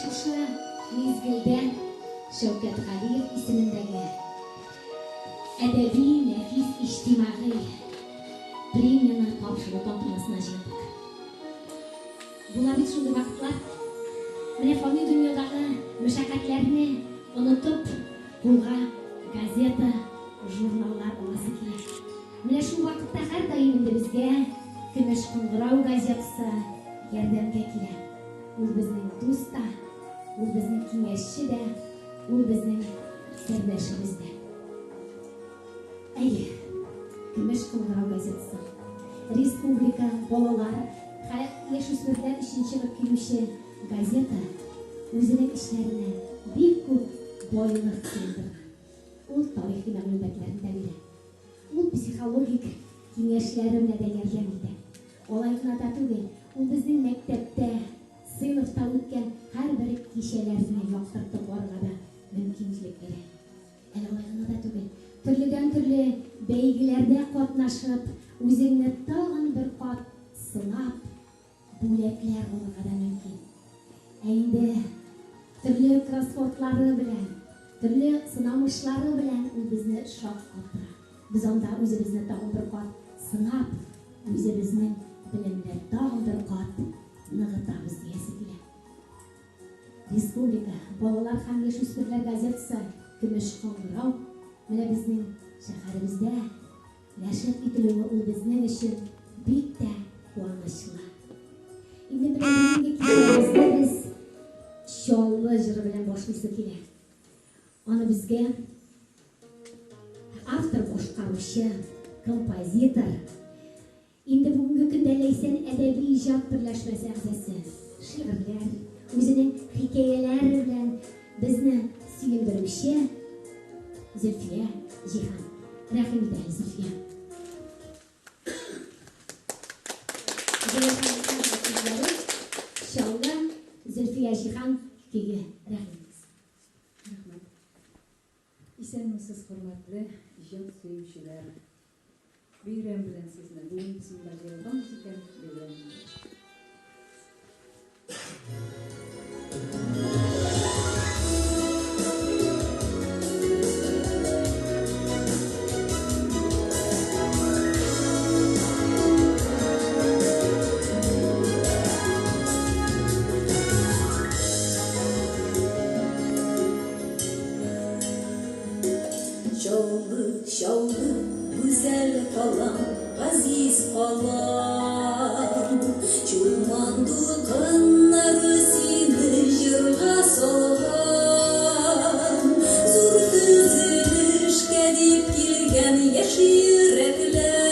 шушы мизгелдә Шәүкәт Галиев исемендәге әдәби нәфис иҗтимагый премияне тапшыру тантанасына җыелдык. Була бит шундый вакытлар, менә фани дөньядагы мәшәкатьләрне онытып, кулга газета, журналлар аласы килә. Менә шул вакытта һәрдаим инде безгә Көмеш кыңгырау газетасы ярдәмгә килә. Ул безнең дус та, ул безнең киңәшче дә, ул безнең сердәшебез дә. Әйе, Көмеш кыңгырау газетасы. Республика балалар һәм яшүсмерләр өчен чыгып килүче газета үзенең эчләренә бик күп байлык сыйдырган. Ул тарихи мәгълүматларны да бирә. Ул психологик киңәшләре белән дә ярдәм итә. Алай гына да түгел, ул безнең мәктәптә, сыйныфта үткән һәрбер кичәләрне яктыртып барырга да мөмкинчелек бирә. Әле алай гына да түгел, төрледән-төрле бәйгеләрдә катнашып, үзеңне тагын бер кат сынап, бүләкләр алырга да мөмкин. Ә инде төрле кроссвордлары белән, төрле сынамышлары белән ул безне шаккатыра. Без анда үзебезне тагын бер кат сынап, үзебезнең белемне тагын бер кат ныгытабыз диясе килә. Республика балалар һәм яшүсмерләр газетасы Көмеш кыңгырау менә безнең шәһәребездә нәшер ителүе ул безнең өчен бик тә куанычлы. Инде менә бүгенге кичәбезне без Чаллы җыры белән башлыйсы килә. Аны безгә автор башкаручы, композитор Инде бүгенге көндә Ләйсән әдәби иҗат берләшмәсе әгъзасы, шигырьләр, үзенең хикәяләре белән безне сөендерүче Зөлфия Җиһан. Рәхим ит әле, Зөлфия. Чаллы, Зөлфия Җиһан көе. Рәхим итегез. Рәхмәт. Исәнмесез, хөрмәтле иҗат сөючеләр. Бәйрәм белән сезне! Бүген без монда җыелганбыз икән, бәйрәм инде. Чаллы, Чаллы, гүзәл калам, газиз калам. Чулман дулкыннары сине җырга салган. Зур төзелешкә дип килгән яшь йөрәкләр,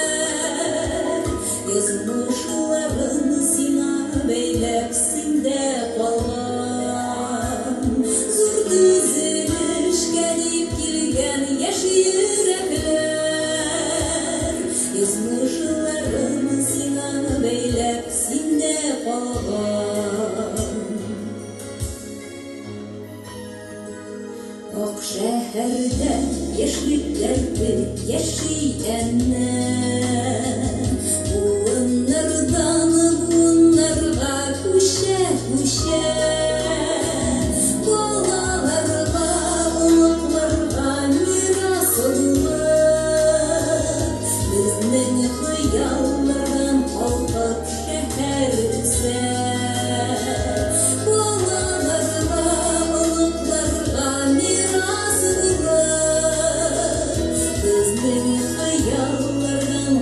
Язмышларын сиңа бәйләп синдә калган. Зур төзелешкә дип килгән яшь йөрәкләр, Язмышларын сиңа бәйләп синдә калган. Ак шәһәрдә яшьлек дәрте яши әнә. Буыннардан буыннарга күчә, күчә. Балаларга, оныкларга мирас булып, безнең хыяллардан калкып шәһәр үсә. Балаларга, оныкларга мирас булып, безнең хыяллардан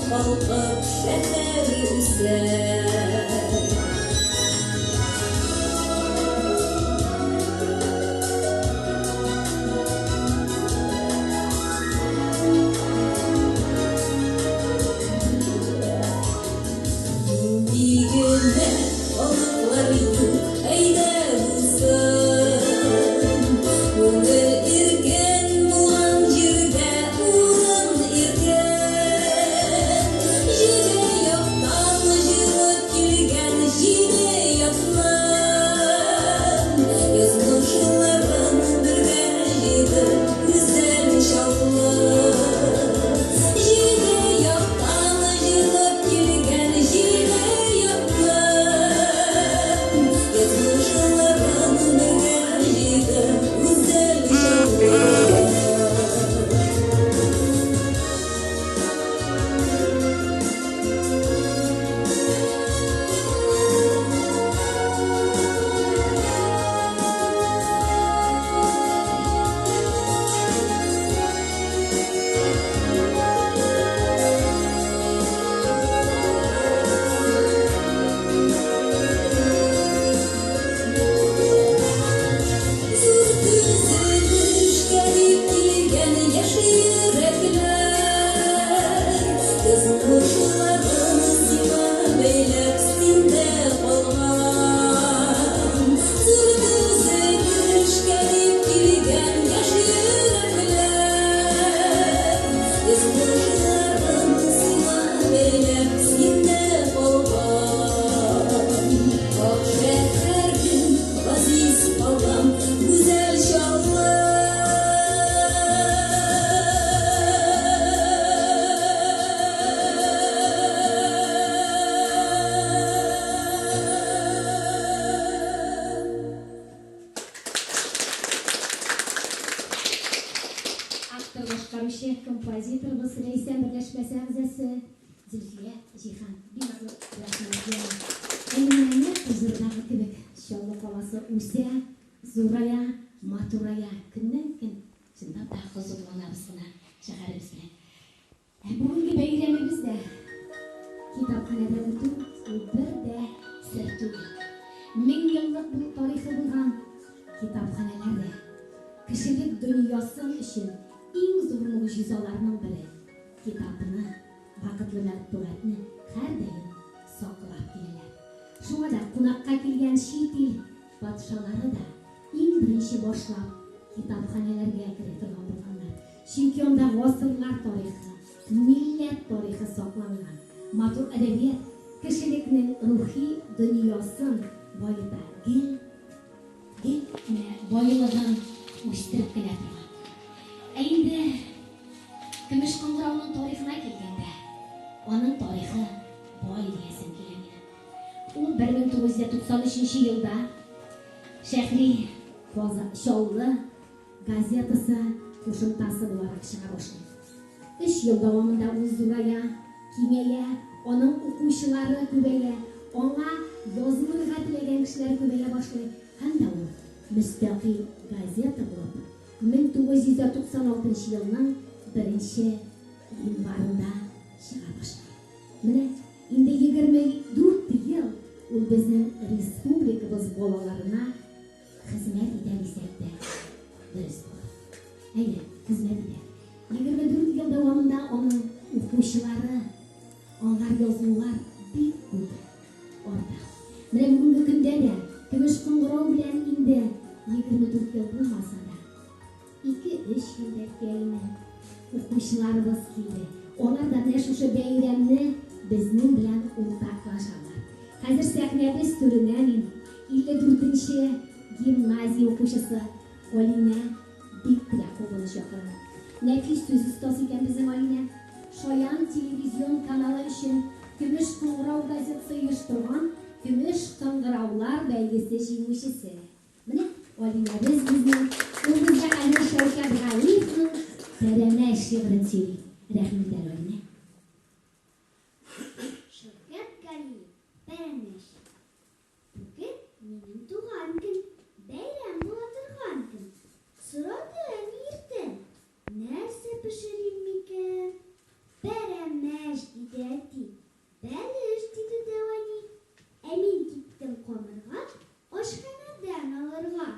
композиторыбыз, Ләйсән берләшмәсе әгъзасы Зөлфия Җиһан. Бик зур рәхмәт. Ә менә нәкъ җырдагы кебек Чаллы каласы үсә, зурая, матурая, көннән-көн чынлап та хозурланабыз гына шәһәребез белән. Ә бүгенге бәйрәмебез дә китапханәдә үтү ул бер дә сер түгел. Мең еллык бу тарихы булган китапханәләр дә кешелек дөньясын өчен иң зур могҗизаларның бере, китапны, вакытлы матбугатны һәрдаим саклап киләләр. Шуңа да кунакка килгән чит ил патшалары да иң беренче башлап китапханәләргә керә торган булганнар. Чөнки анда гасырлар тарихы, милләт тарихы сакланган. Матур әдәбият кешелекнең рухи дөньясын баета, гел, гел менә байлыгын үстереп кенә торган. Ә инде Көмеш кыңгырауның тарихына килгәндә, аның тарихы бай диясем килә минем. Ул 1993 елда Шәһри Чаллы газетасы кушымтасы буларак чыга башлый. Өч ел дәвамында ул зурая, киңәя, аның укучылары күбәя, аңа язылырга теләгән кешеләр күбәя башлый һәм дә ул мөстәкыйль газета булып 1996 елның беренче гыйнварында чыга башлый. Менә инде 24 ел ул безнең республикабыз балаларына хезмәт итә дисәк тә дөрес булыр. Әйе, хезмәт итә. 24 ел дәвамында аның укучылары, аңар язулар бик күп арта. Менә бүгенге көндә дә көмеш кыңгырау белән инде 24 ел булмаса да, Ике-өч ел бәлки укучыларыбыз килде. Алар да менә шушы бәйрәмне безнең белән уртаклашалар. Хәзер сәхнәбез түренә мин 54 нче гимназия укучысы Алинә Биктрякованы чакырам. Нәфис сүз остасы икән безнең Алинә. Шаян телевизион каналы өчен Көмеш кыңгырау газетасы оештырган Көмеш кыңгыраулар бәйгесе җиңүчесе. Менә Алинәбез безнең, ул безгә хәзер Шәүкәт Галиевның Пәрәмәч шигырен сөйли. Рәхим ит әле, Алинә. Шәүкәт Галиев, Пәрәмәч. Бүген минем туган көн, бәйрәм була торган көн. Сорады әни иртән, нәрсә пешерим микән? Пәрәмәч, диде әти, бәлеш, диде дәү әни. Ә мин киттем камырга, Ашханәдән алырга.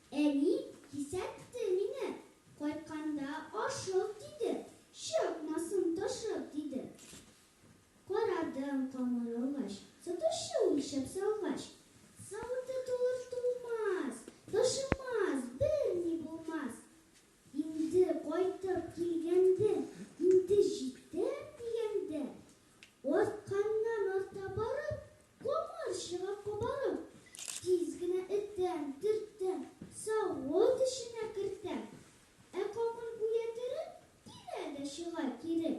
Әни кисәтте мине, кайтканда ашык, диде, чыкмасын ташып, диде. Карадым, камыр алгач, сатучы үлчәп салгач, савыты тулыр-тулмас, ташымас, берни булмас. Инде кайтып килгәндә, инде җитәм дигәндә, Артканнан арта барып, камыр чыга кабарып. Тиз генә этәм, төртәм, савыт эченә кертәм. Ә камыр гүя тере, килә дә чыга кире.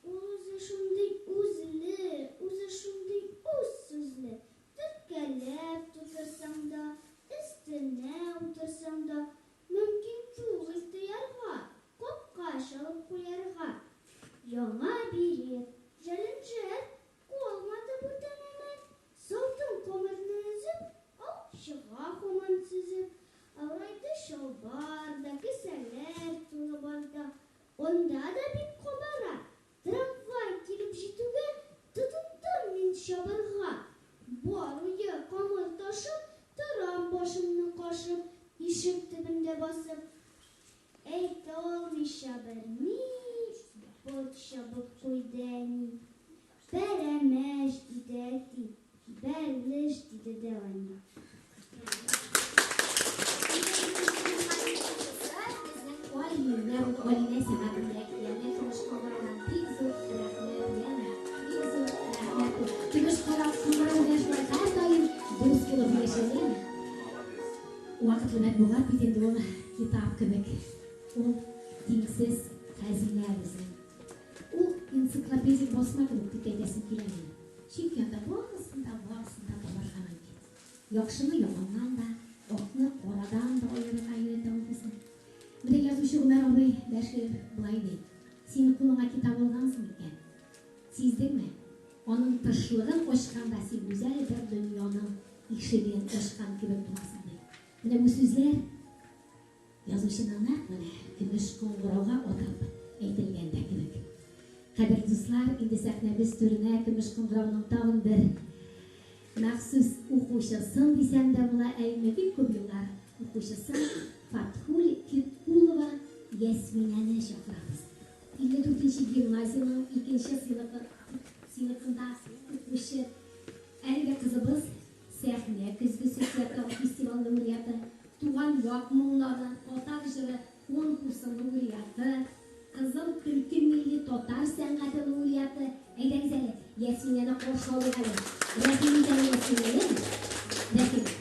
Ул үзе шундый үзле, үзе шундый үз сүзле, төрткәләп тутырсаң да, өстенә утырсаң да, мөмкин түгел тыярга, Капкач алып куярга. Яңа биреп, җәленҗер, калмады бүтән әмәл. Салдым камырны өзеп, ал чыга һаман сөзеп. Авырайды чалбар да, кесәләр тулы барда. Анда да бик кабара. Трамвай килеп җитүгә, тотындым мин чабарга. Бар уе камыр ташып, торам башымны кашып, ишек төбендә басып. Әйтә алмыйча берни, бот чабып куйды әни. Пәрәмәч, диде әти, бәлеш, диде дәү әни. Алинә, Алинә сиңа бүләк, яме көмеш кыңгыраудан бик зур рәхмәт, яме, бик зур рәхмәт. Көмеш кыңгырау белән шулай һәрдаим дус булып яшә, яме. Вакытлы матбугат бит инде ул китап кебек. Ул тиңсез хәзинә безнең. Ул энциклопедик басма кебек дип әйтәсем килә минем. Чөнки анда барысын да, барысын да табарга мөмкин. Яхшыны яманнан да, акны карадан да аерырга өйрәтә ул безне. Менә язучы Гомәр абый Бәширов болай ди. китап алгансың икән, сиздеңме? Аның тышлыгын ачканда син гүзәл бер дөньяның ишеген ачкан кебек буласың, ди. Менә бу сүзләр язучының нәкъ менә Көмеш кыңгырауга атап әйтелгән дә кебек. Кадерле дуслар, инде сәхнәбез түренә Көмеш кыңгырауның тагын бер махсус укучысын дисәм дә була, ә инде бик күп еллар укучысын Фатхуль Киткулова Ясминәне чакырабыз. 54 нче гимназиянең икенче сыйныфында укучы әлеге кызыбыз Сәхнә көзгесе театр фестиваль лауреаты, Туган як моңнары, татар җыры конкурсы лауреаты, Кызыл төлке милли татар сәнгате лауреаты. Әйдәгез әле, Ясминәне каршы алыйк әле. Рәхим ит әле Ясминәне. Рәхим.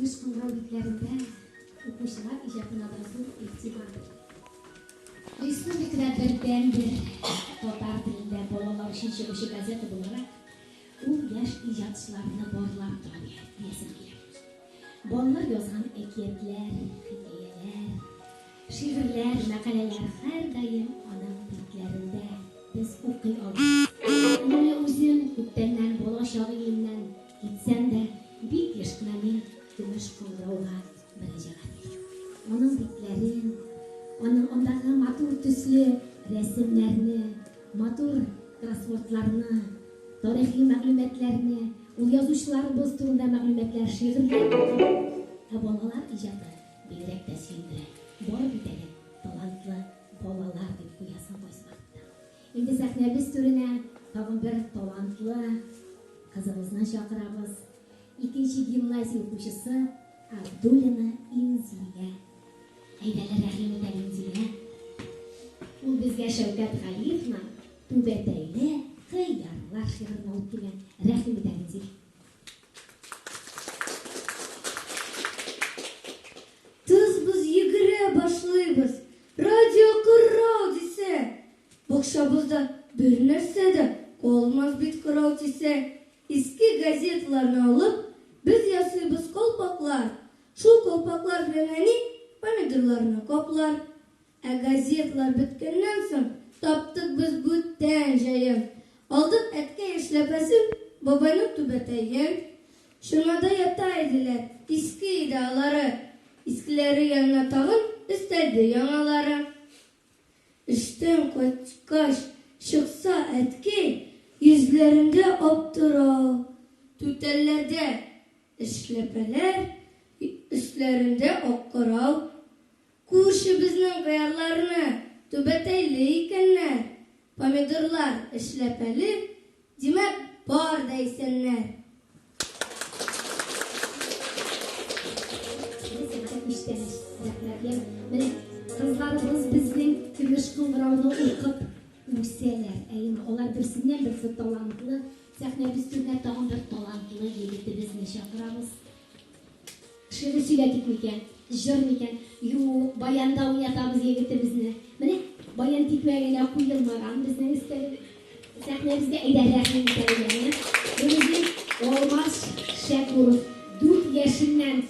Көмеш кыңгырау битләрендә укучылар иҗатына да зур игътибар. Республикада бердәнбер татар телендә балалар өчен чыгучы газета буларак, ул яшь иҗатчыларны барлап тора диясем килә. Балалар язган әкиятләр, хикәяләр, шигырьләр, мәкаләләр һәрдаим аның битләрендә без укый алабыз. Менә үзем күптәннән бала чак илемнән китсәм дә, бик еш кына мин Көмеш кыңгырауга мөрәҗәгать итәм. Аның битләрен, аның андагы матур төсле рәсемнәрне, матур кроссвордларны, тарихи мәгълүматларны, ул язучыларыбыз турында мәгълүматлар, шигырьләр укып, ә балалар иҗаты бигрәк тә сөендерә. Бар бит әле талантлы балалар дип куясың кайсы вакытта. Инде сәхнәбез түренә тагын бер талантлы кызыбызны чакырабыз. Икенче гимназия укучысы Абдуллина Инзилә. Әйдәле рәхим итә Инзилә. Ул безгә Шәүкәт Галиевның Түбәтәйле кыярлар шигырен алып килгән. Рәхим итә Инзилә. Тыз-быз йөгерә башлыйбыз. Радио кырау дисә, бакчабызда бернәрсә дә калмас бит кырау тисә. Иске газеталарны алып, без ясыйбыз колпаклар. Шул колпаклар белән әни помидорларны каплар. Ә газеталар беткәннән соң, таптык без бүтән җаен. Алдык әткәй эшләпәсен, бабайның түбәтәен. Чормада ята иделәр, иске иде алары. Искеләре янына тагын өстәлде яңалары. Эштән кайткач, чыкса әткәй, йөзләрендә аптырау. Түтәлләрдә эшләпәләр, өсләрендә ак корал. Күршебезнең кыярларны түбәтәйле икәннәр, помидорлар эшләпәле, димәк, бар да исәннәр. Күчтәнәч, рәхмәт. Менә кызларыбыз безнең көмеш кыңгырауны укып үсәләр. Әйеме, алар берсеннән-берсе талантлы. Сәхнәбез түренә тагын бер талантлы егетебезне чакырабыз. Шигырь сөйләтик микән, җыр микән? Юк, баянда уйнатабыз егетебезне. Менә баян тикмә генә куелмаган безнең өстәл сәхнәбездә. Әйдә, рәхим итәлек әле. Бу безнең Алмаз Шәкүров. Дүрт яшеннән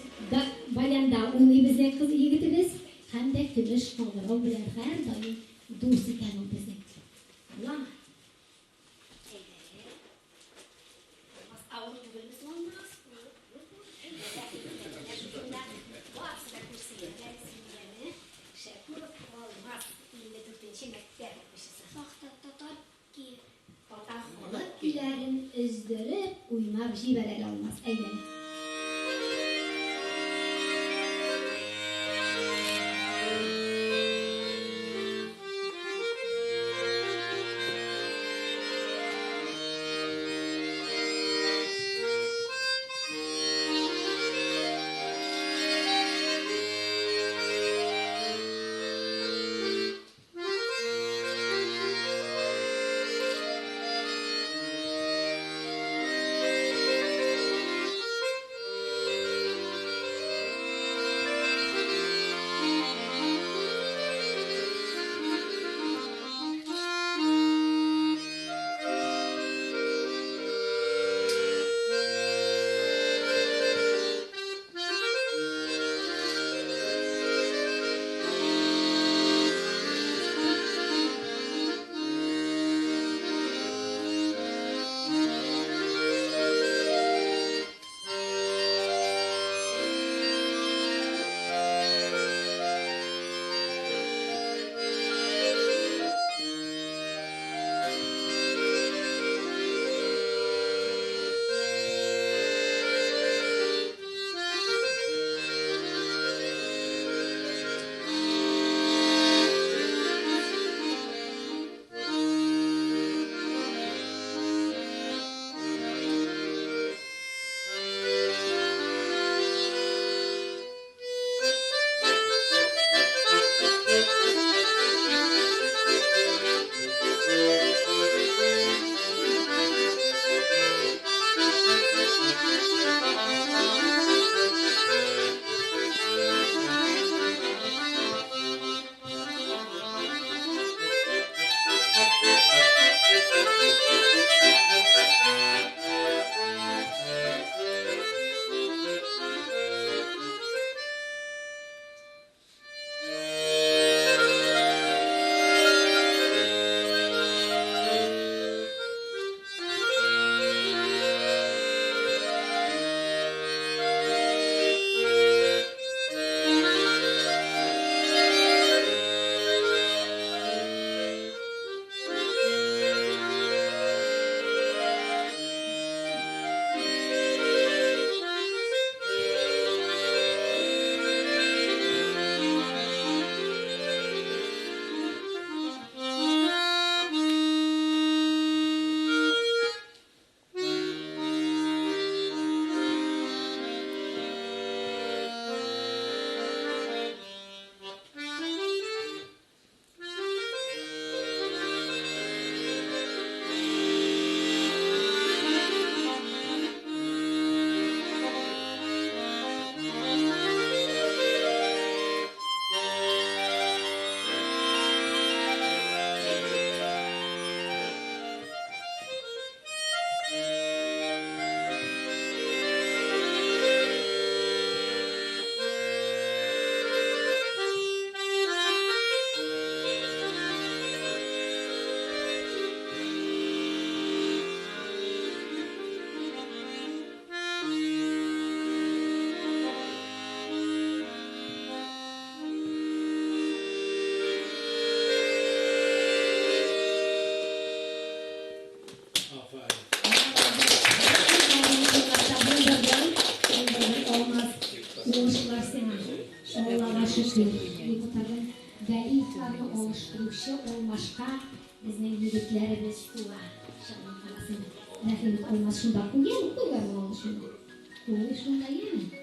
баянда уйный безнең кыз егетебез һәм дә көмеш кыңгырау белән һәрдаим дус икән ул безнең. Буламы? Көйләрен өздереп, уйнап җибәрә алмас. Әйдә. шөкер, дип утырдым. Галиевларны алыштыручы алмашка безнең егетләребез туа. Чаллы каласында. Рәхим ит, Алмаз шунда куй, яме, куй гармуныңны шунда. Куй шунда, яме.